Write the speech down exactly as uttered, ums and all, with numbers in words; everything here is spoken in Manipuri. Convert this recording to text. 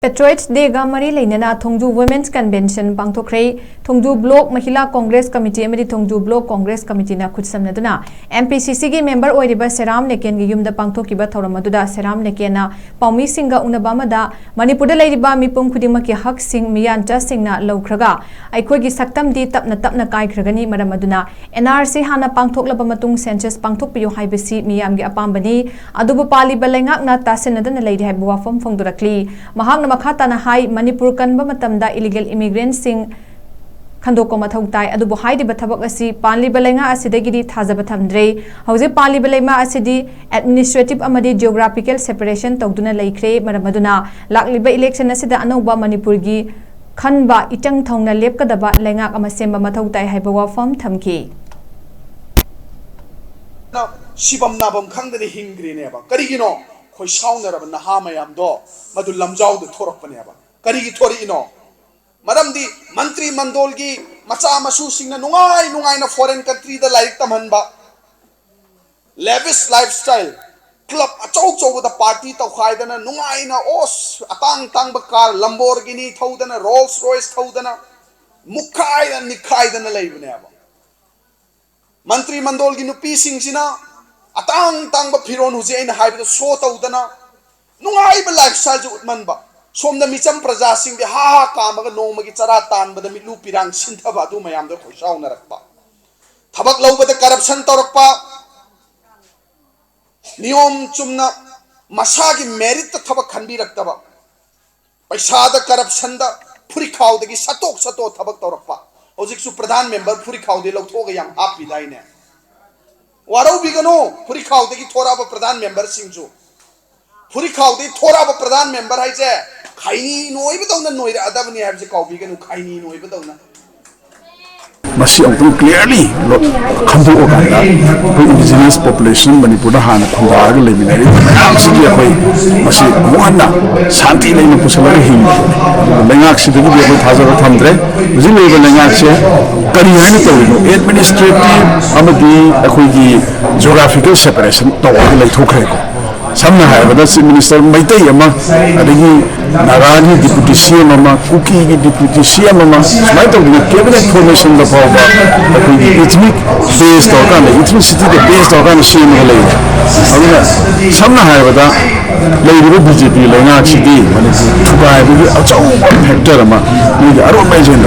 Patriots Day ꯒ ꯃꯔꯤ ꯂꯩꯅꯅ ꯊꯣꯡꯖꯨ Women's Convention ꯄꯥꯡꯊꯣꯛꯈ꯭ꯔꯦ꯫ ꯊꯣꯡꯖꯨ Block Mahila Congress Committee ꯑꯃꯗꯤ ꯊꯣꯡꯖꯨ Block Congress Committee ꯅ ꯈꯨꯠꯁꯝꯅꯗꯨꯅ M P C C ꯒꯤ member ꯑꯣꯏꯔꯤꯕ ꯁꯦꯔꯥꯝ ꯂꯦꯀꯦꯟꯒꯤ ꯌꯨꯝꯗ ꯄꯥꯡꯊꯣꯛꯈꯤꯕ ꯊꯧꯔꯝ ꯑꯗꯨꯗ ꯁꯦꯔꯥꯝ ꯂꯦꯀꯦꯟꯅ ꯄꯥꯎꯃꯤꯁꯤꯡꯒ ꯎꯅꯕ ꯑꯃꯗ ꯃꯅꯤꯄꯨꯔꯗ ꯂꯩꯔꯤꯕ ꯃꯤꯄꯨꯝ ꯈꯨꯗꯤꯡꯃꯛꯀꯤ ꯍꯛꯁꯤꯡ ꯃꯤꯌꯥꯟꯆꯥꯁꯤꯡꯅ ꯂꯧꯈ꯭ꯔꯒ ꯑꯩꯈꯣꯏꯒꯤ ꯁꯛꯇꯝꯗꯤ ꯇꯞꯅ ꯇꯞꯅ ꯀꯥꯏꯈ꯭ꯔꯒꯅꯤ, ꯃꯔꯝ ꯑꯗꯨꯅ N R C ꯍꯥꯟꯅ ꯄꯥꯡꯊꯣꯛꯂꯕ ꯃꯇꯨꯡ census ꯄꯥꯡꯊꯣꯛꯄꯤꯌꯨ ꯍꯥꯏꯕꯁꯤ ꯃꯤꯌꯥꯝꯒꯤ ꯑꯄꯥꯝꯕꯅꯤ꯫ ꯑꯗꯨꯕꯨ ꯄꯥꯜꯂꯤꯕ ꯂꯩꯉꯥꯛꯅ ꯇꯥꯁꯤꯟꯅꯗꯅ ꯂꯩꯔꯤ ꯍꯥꯏꯕ ꯋꯥꯐꯝ ꯐꯣꯡꯗꯣꯔꯛꯂꯤ꯫ ꯃꯍꯥꯛꯅ ꯃꯈꯥ ꯇꯥꯅ ꯍꯥꯏ, ꯃꯅꯤꯄꯨꯔ ꯀꯟꯕ ꯃꯇꯝꯗ illegal immigrant ꯁꯤꯡ ꯈꯟꯗꯣꯛꯄ ꯃꯊꯧ ꯇꯥꯏ꯫ ꯑꯗꯨꯕꯨ ꯍꯥꯏꯔꯤꯕ ꯊꯕꯛ ꯑꯁꯤ ꯄꯥꯜꯂꯤꯕ ꯂꯩꯉꯥꯛ ꯑꯁꯤꯗꯒꯤꯗꯤ ꯊꯥꯖꯕ ꯊꯝꯗ꯭ꯔꯦ꯫ ꯍꯧꯖꯤꯛ ꯄꯥꯜꯂꯤꯕ ꯂꯩꯉꯥꯛ ꯑꯁꯤꯗꯤ administrative ꯑꯃꯗꯤ geographical separation ꯇꯧꯗꯨꯅ ꯂꯩꯈ꯭ꯔꯦ꯫ ꯃꯔꯝ ꯑꯗꯨꯅ ꯂꯥꯛꯂꯤꯕ election ꯑꯁꯤꯗ ꯑꯅꯧꯕ ꯃꯅꯤꯄꯨꯔꯒꯤ ꯈꯟꯕ ꯏꯆꯪ ꯊꯧꯅ ꯂꯦꯞꯀꯗꯕ ꯂꯩꯉꯥꯛ ꯑꯃ ꯁꯦꯝꯕ ꯃꯊꯧ ꯇꯥꯏ ꯍꯥꯏꯕ ꯋꯥꯐꯝ ꯊꯝꯈꯤ꯫ ꯁꯤꯐꯝ ꯅꯥꯐꯝ ꯈꯪꯗꯅ ꯍꯤꯡꯈ꯭ꯔꯤꯅꯦꯕ꯫ ꯀꯔꯤꯒꯤꯅꯣ? ꯈꯣꯏꯁꯥꯎꯅꯔꯕ ꯅꯍꯥ ꯃꯌꯥꯝꯗꯣ ꯃꯗꯨ ꯂꯝꯖꯥꯎꯗ ꯊꯣꯔꯛꯄꯅꯦꯕ꯫ ꯀꯔꯤꯒꯤ ꯊꯣꯔꯛꯏꯅꯣ? ꯃꯔꯝꯗꯤ ꯃꯟꯇ꯭ꯔꯤ ꯃꯟꯗꯣꯜꯒꯤ ꯃꯆꯥ ꯃꯁꯨꯁꯤꯡꯅ ꯅꯨꯡꯉꯥꯏ ꯅꯨꯡꯉꯥꯏꯅ foreign country ꯗ ꯂꯥꯏꯔꯤꯛ ꯇꯝꯍꯟꯕ, lavish lifestyle, club ꯑꯆꯧ ꯑꯆꯧꯕꯗ party ꯇꯧꯈꯥꯏꯗꯅ ꯅꯨꯡꯉꯥꯏꯅ, ꯑꯣꯁ, ꯑꯇꯥꯡ ꯑꯇꯥꯡꯕ car Lamborghini ꯊꯧꯗꯅ, Rolls Royce ꯊꯧꯗꯅ, ꯃꯨꯛꯈꯥꯏꯗꯅ ꯅꯤꯛꯈꯥꯏꯗꯅ ꯂꯩꯕꯅꯦꯕ꯫ ꯃꯟꯇ꯭ꯔꯤ ꯃꯟꯗꯣꯜꯒꯤ ꯅꯨꯄꯤꯁꯤꯡꯁꯤꯅ ꯑꯇꯥꯡ ꯑꯇꯥꯡꯕ ꯐꯤꯔꯣꯜ, ꯍꯧꯖꯤꯛ ꯑꯩꯅ ꯍꯥꯏꯕꯗ, show ꯇꯧꯗꯅ ꯅꯨꯡꯉꯥꯏꯕ lifestyle ꯁꯦ ꯎꯠꯃꯟꯕ, ꯁꯣꯝꯗ ꯃꯤꯆꯝ ꯄ꯭ꯔꯖꯥꯁꯤꯡꯗꯤ ꯍꯥ ꯍꯥ ꯀꯥꯝꯃꯒ ꯅꯣꯡꯃꯒꯤ ꯆꯔꯥ ꯇꯥꯟꯕꯗ ꯃꯤꯠꯂꯨ ꯄꯤꯔꯥꯡ ꯁꯤꯟꯊꯕ, ꯑꯗꯨ ꯃꯌꯥꯝꯗꯣ ꯈꯣꯏꯁꯥꯎꯅꯔꯛꯄ꯫ ꯊꯕꯛ ꯂꯧꯕꯗ corruption ꯇꯧꯔꯛꯄ, ꯅꯤꯌꯣꯝ ꯆꯨꯝꯅ ꯃꯁꯥꯒꯤ merit ꯇ ꯊꯕꯛ ꯈꯟꯕꯤꯔꯛꯇꯕ, ꯄꯩꯁꯥꯗ corruption ꯗ ꯐꯨꯔꯤꯈꯥꯎꯗꯒꯤ ꯁꯠꯇꯣꯛ ꯁꯠꯇꯣꯛ ꯊꯕꯛ ꯇꯧꯔꯛꯄ꯫ ꯍꯧꯖꯤꯛꯁꯨ ꯄ꯭ꯔꯙꯥꯟ member ꯐꯨꯔꯤꯈꯥꯎꯗꯒꯤ ꯂꯧꯊꯣꯛꯑꯒ ꯌꯥꯝ ꯍꯥꯞꯄꯤꯗꯥꯏꯅꯦ? ꯋꯥꯔꯧꯕꯤꯒꯅꯨ, ꯐꯨꯔꯤꯈꯥꯎꯗꯒꯤ ꯊꯣꯔꯛꯑꯕ ꯄ꯭ꯔꯙꯥꯟ member ꯁꯤꯡꯁꯨ꯫ ꯐꯨꯔꯤꯈꯥꯎꯗꯒꯤ ꯊꯣꯔꯛꯑꯕ ꯄ꯭ꯔꯙꯥꯟ member ꯍꯥꯏꯁꯦ ꯈꯩꯅꯤ ꯅꯣꯏꯕꯗꯧꯅ ꯅꯣꯏꯔꯛꯑꯗꯕꯅꯤ ꯍꯥꯏꯕꯁꯦ ꯀꯥꯎꯕꯤꯒꯅꯨ, ꯈꯩꯅꯤ ꯅꯣꯏꯕꯗꯧꯅ꯫ ꯃꯁꯤ ꯑꯃꯨꯛꯇꯪ clearly ꯈꯟꯗꯣꯛꯑꯀꯥꯟꯗ ꯑꯩꯈꯣꯏ indigenous population ꯃꯅꯤꯄꯨꯔꯗ ꯍꯥꯟꯅ ꯈꯨꯟꯗꯥꯔꯒ ꯂꯩꯃꯤꯟꯅꯔꯤꯕ ꯃꯌꯥꯝꯁꯤꯒꯤ ꯑꯩꯈꯣꯏ ꯃꯁꯤ ꯑꯃꯨꯛ ꯍꯟꯅ ꯁꯥꯟꯇꯤ ꯂꯩꯅ ꯄꯨꯁꯤꯜꯂꯒ ꯍꯤꯡꯕ, ꯑꯗꯨꯒ ꯂꯩꯉꯥꯛꯁꯤꯗꯒꯤꯗꯤ ꯑꯩꯈꯣꯏ ꯊꯥꯖꯕ ꯊꯝꯗ꯭ꯔꯦ꯫ ꯍꯧꯖꯤꯛ ꯂꯩꯔꯤꯕ ꯂꯩꯉꯥꯛꯁꯦ ꯀꯔꯤ ꯍꯥꯏꯅ ꯇꯧꯔꯤꯅꯣ? Administrative ꯑꯃꯗꯤ ꯑꯩꯈꯣꯏꯒꯤ geographical separation ꯇꯧꯔꯒ ꯂꯩꯊꯣꯛꯈ꯭ꯔꯦꯀꯣ꯫ ꯁꯝꯅ ꯍꯥꯏꯔꯕꯗ, ꯆꯤꯐ ꯃꯤꯅꯤꯁꯇꯔ ꯃꯩꯇꯩ ꯑꯃ, ꯑꯗꯒꯤ ꯅꯥꯒꯥꯒꯤ ꯗꯤꯄ꯭ꯌꯨꯇꯤ ꯁꯤ ꯑꯦꯝ ꯑꯃ, ꯀꯨꯀꯤꯒꯤ ꯗꯤꯄ꯭ꯌꯨꯇꯤ ꯁꯤ ꯑꯦꯝ ꯑꯃ, ꯁꯨꯃꯥꯏꯅ ꯇꯧꯗꯅ ꯀꯦꯕꯤꯅꯦꯠ ꯐꯣꯔꯃꯦꯁꯟꯗ ꯐꯥꯎꯕ ꯑꯩꯈꯣꯏꯒꯤ ꯏꯊꯅꯤꯛ ꯕꯦꯁ ꯇꯧꯔꯀꯥꯟꯗ, ꯏꯊꯅꯤꯁꯤꯇꯤꯗ ꯕꯦꯁ ꯇꯧꯔꯀꯥꯟꯗ ꯁꯦꯝꯃꯒ ꯂꯩꯔꯦ꯫ ꯑꯗꯨꯅ ꯁꯝꯅ ꯍꯥꯏꯔꯕꯗ, ꯂꯩꯔꯤꯕ ꯕꯤ ꯖꯦ ꯄꯤ ꯂꯩꯉꯥꯛꯁꯤꯗꯤ ꯃꯅꯤꯄꯨꯔ ꯊꯨꯒꯥꯏꯕꯒꯤ ꯑꯆꯧꯕ ꯐꯦꯛꯇꯔ ꯑꯃ, ꯃꯣꯏꯒꯤ ꯑꯔꯣꯟꯕ ꯑꯦꯖꯦꯟꯗꯥ